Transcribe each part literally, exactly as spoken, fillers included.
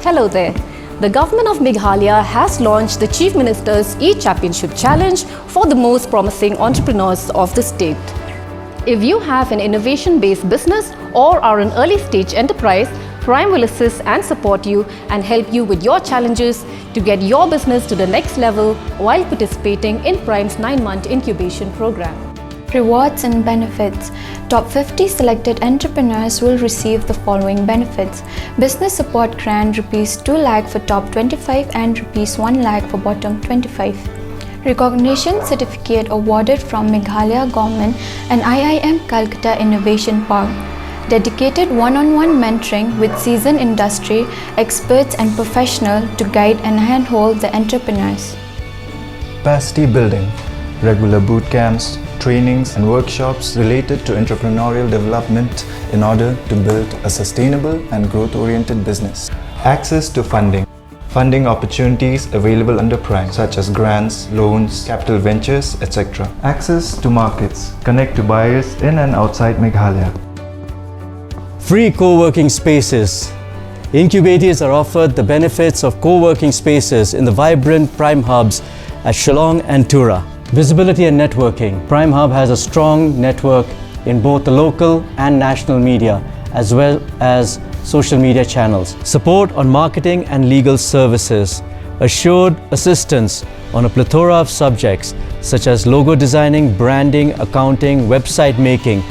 Hello there. The Government of Meghalaya has launched the Chief Minister's e-Championship Challenge for the most promising entrepreneurs of the state. If you have an innovation-based business or are an early-stage enterprise, Prime will assist and support you and help you with your challenges to get your business to the next level while participating in Prime's nine-month incubation program. Rewards and benefits. Top fifty selected entrepreneurs will receive the following benefits. Business support grant rupees two lakh for top twenty-five and rupees one lakh for bottom twenty-five. Recognition certificate awarded from Meghalaya Government and I I M Calcutta Innovation Park. Dedicated one-on-one mentoring with seasoned industry experts and professional to guide and handhold the entrepreneurs. Capacity building, regular boot camps, trainings, and workshops related to entrepreneurial development in order to build a sustainable and growth oriented business. Access to funding. Funding opportunities available under Prime, such as grants, loans, capital ventures, et cetera. Access to markets. Connect to buyers in and outside Meghalaya. Free co-working spaces. Incubators are offered the benefits of co-working spaces in the vibrant Prime hubs at Shillong and Tura. Visibility and networking. Prime Hub has a strong network in both the local and national media, as well as social media channels. Support on marketing and legal services. Assured assistance on a plethora of subjects such as logo designing, branding, accounting, website making,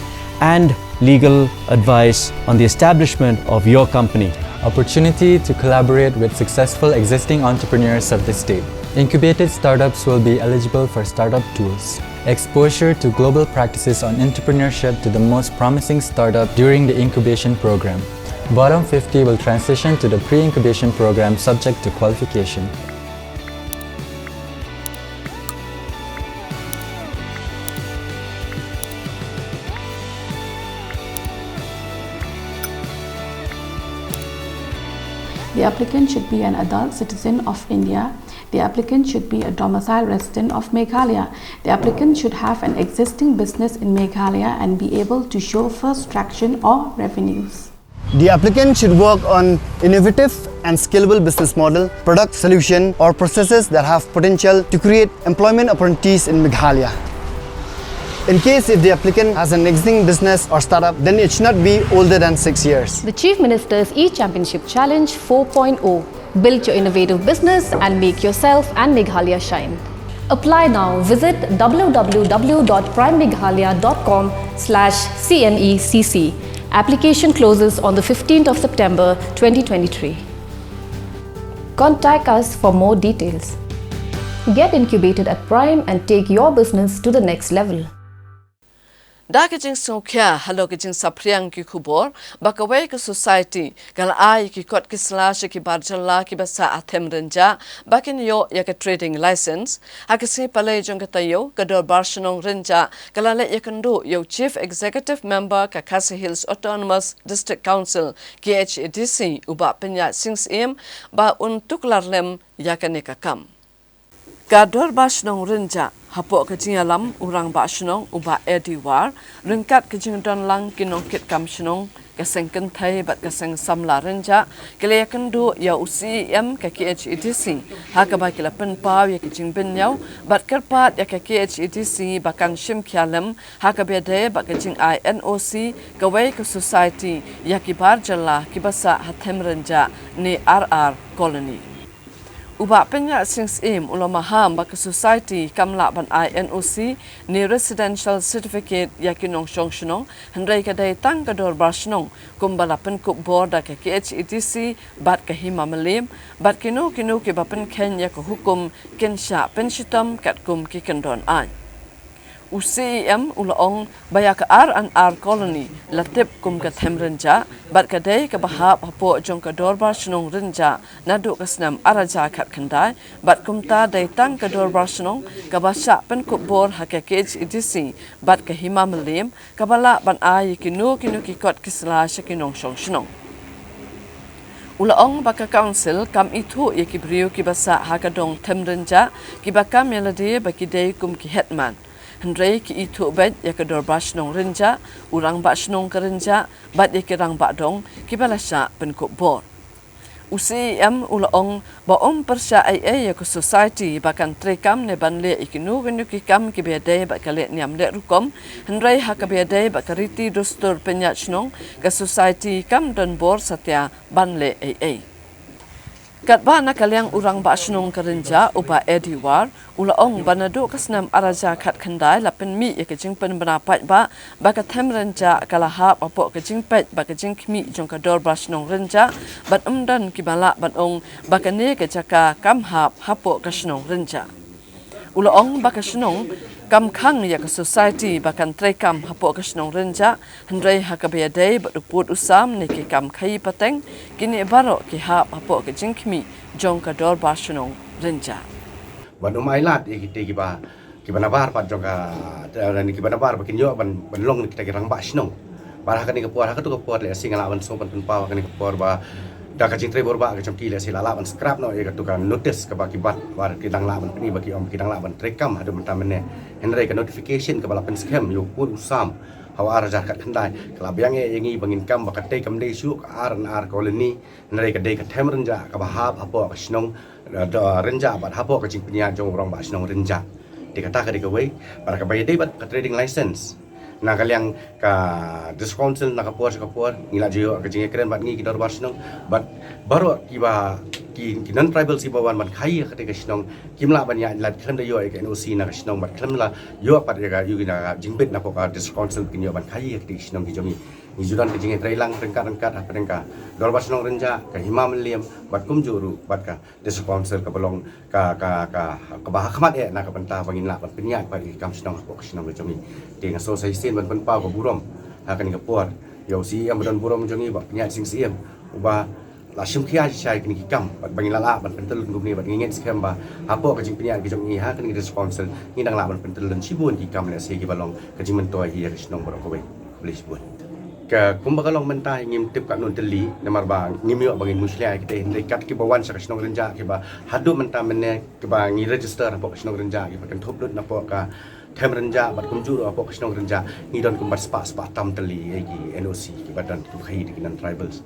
and legal advice on the establishment of your company. Opportunity to collaborate with successful existing entrepreneurs of the state. Incubated startups will be eligible for startup tools. Exposure to global practices on entrepreneurship to the most promising startup during the incubation program. Bottom fifty will transition to the pre-incubation program subject to qualification. The applicant should be an adult citizen of India. The applicant should be a domicile resident of Meghalaya. The applicant should have an existing business in Meghalaya and be able to show first traction or revenues. The applicant should work on innovative and scalable business model, product, solution, or processes that have potential to create employment opportunities in Meghalaya. In case if the applicant has an existing business or startup, then it should not be older than six years. The Chief Minister's e-Championship Challenge four point oh. Build your innovative business and make yourself and Meghalaya shine. Apply now. Visit w w w dot prime meghalaya dot com slash c m e c c. Application closes on the fifteenth of September twenty twenty-three. Contact us for more details. Get incubated at Prime and take your business to the next level. Da ka jingsngewkhia halor ka jingsaphriang ki khubor ba kawei ka society ka la ai ki kot ki sla sha ki bar jylla kiba sah ha Them Rynjah ba kin ïoh ïa ka trading license, ha ka sngi Palei jong ka taïew, ka Dorbar Shnong Rynjah ka la leit ïakynduh ïa u Chief Executive Member ka Khasi Hills Autonomous District Council, K H A D C, u Bah Pynïaid Sing Syiem, ba un tuklar lem ïa kane ka kam. Ka Dorbar Shnong Rynjah, hapoh ka jingïalam u Rangbah Shnong u Bah Eddie War, ryngkat ka jingdonlang ki nongkitkam shnong, ka Seng Kynthei bad ka Seng Samla Rynjah, ki la ïakynduh ïa u C E M ka K H A D C, ha kaba ki la pynpaw ïa ka jingbynñiaw bad kyrpad ïa ka K H A D C ba kan shim khia lem ha kaba ïadei bad ka jingai N O C kawei ka society ïa ki bar jylla kiba sah ha Them Rynjah, ne R R Colony. U Bah Pynïaid Sing Syiem u la maham ba ka society kam lah ban ai N O C ne residential certificate ïa ki nongshong shnong, hynrei ka dei tang ka Dorbar Shnong kumba la pynkup bor da ka K H A D C bad ka Hima Mylliem, bad kino kino kiba pynkheiñ ïa ka hukum kin shah pynshitom katkum ki kyndon aiñ. U C E M u la ong ba ïa ka R and R Colony la tip kum ka Them Rynjah, bad ka dei kaba hap hapoh jong ka Dorbar Shnong Rynjah naduh ka snem ar hajar khatkhyndai, bad kumta dei tang ka Dorbar Shnong kaba shah pynkup bor ha ka K H A D C bad ka Hima Mylliem kaba lah ban ai ïa kino kino ki kot ki sla sha ki nongshong shnong. U la ong ba ka Council kam ithuh ïa ki briew kiba sah ha ka dong Them Rynjah kiba kam ïa lade ba ki dei kum ki headman. Hynrei ki ithuh beit ïa ka Dorbar Shnong Rynjah, u Rangbah Shnong ka Rynjah, bad ïa ki rangbah dong kiba la shah pynkup bor. U CEM u la ong ba um pyrshah ei ei ïa ka society ba kan treikam ne ban leh ïa kino kino ki kam kiba ïadei bad ka lehniam lehrukom, hynrei ha kaba ïadei bad ka riti dustur pynïaid shnong, ka society kam don bor satia ban leh ei ei. Katba na ka liang u Rangbah Shnong ka Rynjah u Bah Eddie War u la ong ba naduh ka snem ar hajar khatkhyndai la pynmih ïa ka jingpynbna paidbah ba ka them Rynjah ka la hap hapoh ka jingpeit bad ka jingkhmih jong ka Dorbar Shnong Rynjah, bad ym don kiba lah ban ong ba kane ka jaka kam hap hapoh ka shnong Rynjah. U la ong ba ka shnong kam khang ïa ka society ba kan treikam hapoh ka shnong Rynjah, hynrei ha kaba ïadei bad u pud u sam ne ki kam khaïi pateng, kine baroh ki hap hapoh ka jingkhmih jong ka Dorbar Shnong Rynjah. Ban ym ailad ïa kita kiba, kiba nabar pat jong ka, eh, kiba nabar ba kin ïoh ban, ban long kita ki rangbah shnong. Bad ha kane ka por, ha katu ka por lehse nga lah ban sngewbha ban pynpaw ha kane ka por ba da ka jingtrei bor ba ka jong ki lehse la lah ban scrap noh ïa katu ka notice kaba ki bat, bad ki dang lah ban pyni ba ki ong ki dang lah ban treikam haduh mynta mynne. Hynrei ka notification kaba la pynskhem ïa u pud u sam ha u ar hajar khatkhyndai ka la biang ïa ngi ba ngin kam ba katei kam dei shuh ka R and R colony, hynrei ka dei ka them Rynjah kaba hap hapoh ka shnong, eh, Rynjah bad hapoh ka jingpynïaid jong u Rangbah Shnong Rynjah. Te kata ka dei kawei, bad kaba ïadei bad ka trading license. Na ka liang ka District Council na ka por sha ka por ngi la ju ïoh ka jingïakren bad ngi ki Dorbar Shnong bad baroh kiba ki, ki non-tribals kiba wan ban khaïi ha katei ka shnong kim lah ban ïaid lad khlem da ïoh ïa ka NOC na ka shnong bad khlem la ïoh pat ïa ka, ïa ka jingbit napoh ka District Council kin ïoh ban khaïi ha katei ka shnong ki jong ngi. Ngi ju don ka jingïatreilang ryngkat ryngkat hapdeng ka Dorbar Shnong Rynjah, ka Hima Mylliem bad kumjuh ruh bad ka District Council kaba long ka, ka, ka, kaba ha khmat eh na ka bynta ba ngin lah ban pynïaid pat ïa ki kam shnong hapoh ka shnong ka jong ngi. Te nga sngewsih shisien ban pynpaw ka burom ha kane ka por ïa u CEM ba don burom jong ngi Bah Pynïaid Sing Syiem uba la shim khia shisha ïa kine ki kam bad ba ngin lah lah ban pyntyllun kumne bad ngi ngeit skhem ba hapoh ka jingpynïaid ka jong ngi ha kane ka District Council ngi dang lah ban pyntyllun shibun ki kam lehse kiba long ka jingmyntoi hi ïa ka shnong baroh kawei. Khublei shibun. Ka kumba ka long mynta ngim tip katno tylli namar ba ngim ïoh ba ngin mushlia ïa kita, hynrei kat kiba wan sha ka shnong Rynjah kiba haduh mynta mynne kiba ngi register hapoh ka shnong Rynjah kiba kynthup lut napoh ka them Rynjah bad kumjuh ruh hapoh ka shnong Rynjah ngi don kumba spah spah tam tylli ïa ki NOC kiba don kiba khaïi da ki non-tribals.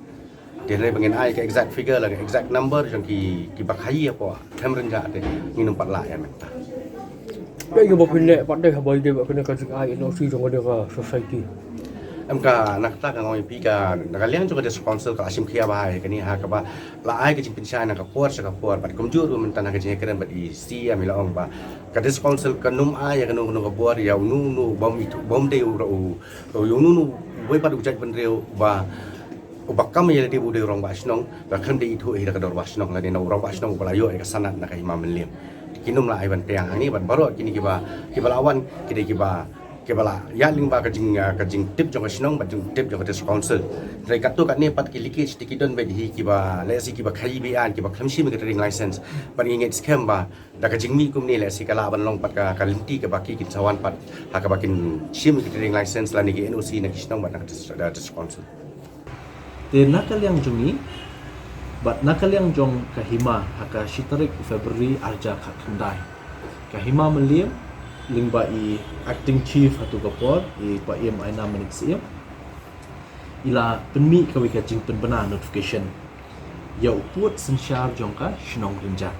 Te hynrei ba ngin ai ka exact figure lane exact number jong ki, kiba khaïi hapoh them Rynjah te ngin ym pat lah ïa mynta. Kaei kaba phin leh pat de haba ïadei bad kane ka jingai NOC jong kane ka society? Em, ka na kata ka, nga ong ïa phi, ka na ka liang jong ka District Council ka la shim khia bha ïa kane ha kaba la ai ka jingpynshai na ka por sha ka por bad kumjuh ruh mynta na ka jingïakren bad i CEM i la ong ba ka District Council kan ym ai ïa kano kano ka bor ïa uno uno bym ithuh, bym dei u, u, ïa uno uno uwei pat u jaitbynriew ba uba kam ïa lade ba u dei u rangbah shnong, ba khlem dei ithuh hi da ka Dorbar Shnong lane na u rangbah shnong uba la ïoh ïa ka sanad na ka Hima Mylliem. Kin ym lah ai ban pdiang hangne bad baroh kine kiba, kiba la wan ki dei kiba, kiba la ïaid lyngba ka jing, ah, ka jingtip jong ka shnong bad jingtip jong ka District Council. Hynrei katto katne pat ki leakage te ki don beit hi kiba lehse kiba khaïi beaiñ, kiba khlem shim ïa ka trading license. Bad ngi ngeit skhem ba da ka jingmih kumne lehse ka lah ban long pat ka, ka lynti kaba ki kin sa wan pat ha kaba kin shim ïa ka trading license lane ki NOC na ki shnong bad na ka Dis-, ah, District Council. Te na ka liang jong ngi bad na ka liang jong ka Hima ha ka shi tarik u February ar hajar khatkhyndai, ka Hima Mylliem lyngba i Acting Chief ha tu ka por, i Bah Ïem Ainam Manik Syiem, i la pynmih kawei ka jingpynbna notification ïa u pud synshar jong ka shnong Rynjah.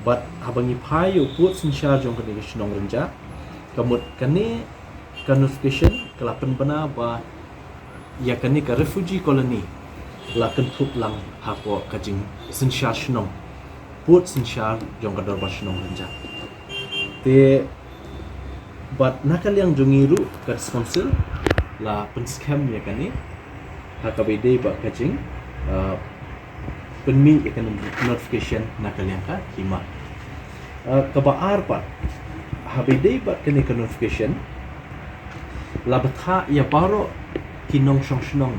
Bad haba ngi phai ïa u pud synshar jong kane ka shnong Rynjah, ka mut kane ka notification ka la pynbna ba ïa kane ka refugee colony la kynthup lang hapoh ka jingsynshar shnong, pud synshar jong ka Dorbar Shnong Rynjah. Te bad na ka liang jong ngi ruh ka District Council la pynskhem ïa kane ha kaba ïadei bad ka jing, ah, pynmih ïa ka notification na ka liang ka Hima. Ah, kaba ar pat, haba ïadei bad kane ka notification la bthah ïa baroh ki nongshong shnong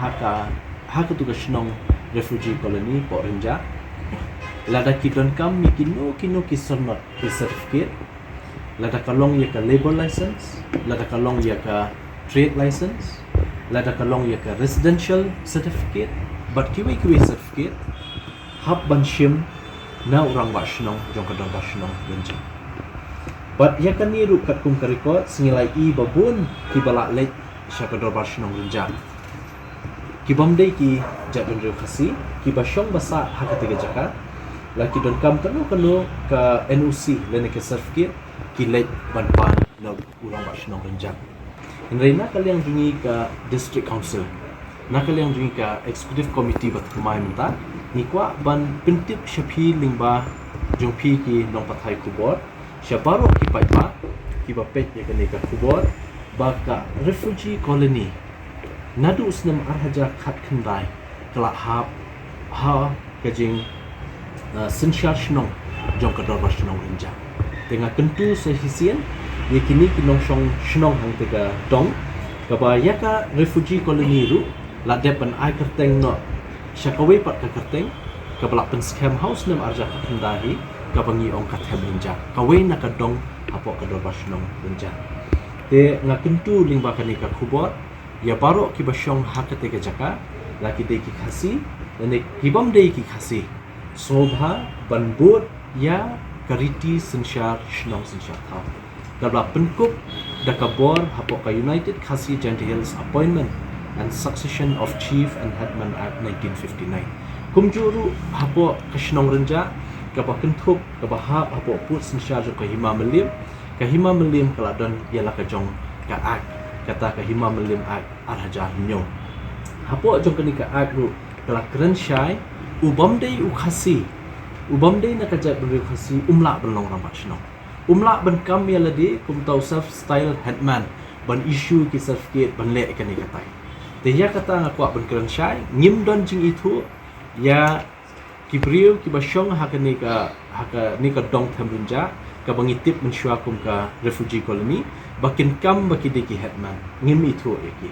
ha ka, ha katu ka shnong refugee colony hapoh Rynjah, lada ki donkam ïa kino kino ki syrnod ki certificate, lada ka long ïa ka labour license, lada ka long ïa ka trade license, lada ka long ïa ka residential certificate bad kiwei kiwei certificate, hap ban shim na u rangbah shnong jong ka Dorbar Shnong Rynjah. Bad ïa kane ruh katkum ka record ngi la ïohi ba bun kiba la leit sha ka Dorbar Shnong Rynjah. Ki bym dei ki jaitbynriew Khasi kiba shong ba sah ha kata ka jaka, la ki donkam kano kano ka N O C lane ka certificate, ki leit ban pan na u rangbah shnong Rynjah. Hynrei na ka liang jong ngi ka District Council, na ka liang jong ngi ka Executive Committee ba thymmai mynta, ngi kwah ban pyntip sha phi lyngba jong phi ki nongpathai khubor, sha baroh ki paidbah kiba peit ïa kane ka khubor, ba ka refugee colony naduh u snem ar hajar khatkhyndai ka la hap ha ka jing, uh, synshar shnong jong ka Dorbar Shnong Rynjah. Te nga kyntu sa shisien ïa kine ki nongshong shnong hangta ka dong, kaba ïa ka refugee colony ruh la dep ban ai kyrteng noh sha kawei pat ka kyrteng kaba la pynskhem ha u snem ar hajar khatkhyndai hi, kaba ngi ong ka Them Rynjah, kawei na ka dong hapoh ka Dorbar Shnong Rynjah. Te nga kyntu lyngba kane ka khubor ïa baroh kiba shong ha kata ka jaka, la ki dei ki Khasi lane ki bym dei ki Khasi, sngewbha ban bud ïa ka riti synshar shnong synshar thaw kaba la pynkup da ka bor hapoh ka United Khasi Jaintia Hills Appointment and Succession of Chief and Headman Act nineteen fifty-nine. Kumjuh ruh hapoh ka shnong Rynjah, kaba kynthup, kaba hap hapoh pud synshar jong ka Hima Mylliem, ka Hima Mylliem ka la don ïa la ka jong ka Act, kata ka Hima Mylliem Act ar hajar hynñiew. Hapoh jong kane ka Act ruh ka la kren shai, u bym dei u Khasi, u bym dei na ka jaitbynriew Khasi, um lah ban long rangbah shnong. Um lah ban kam ïa lade kum uta u self style headman, ban issue ki certificate, ban leh kane katai. Te ïa kata nga kwah ban kren shai, ngim don jingithuh ïa ki briew kiba shong ha kane ka, ha kane ka dong Them Rynjah, kaba ngi tip mynshuwa kum ka refugee colony, ba kin kam ba ki dei ki headman. Ngim ithuh ïa ki.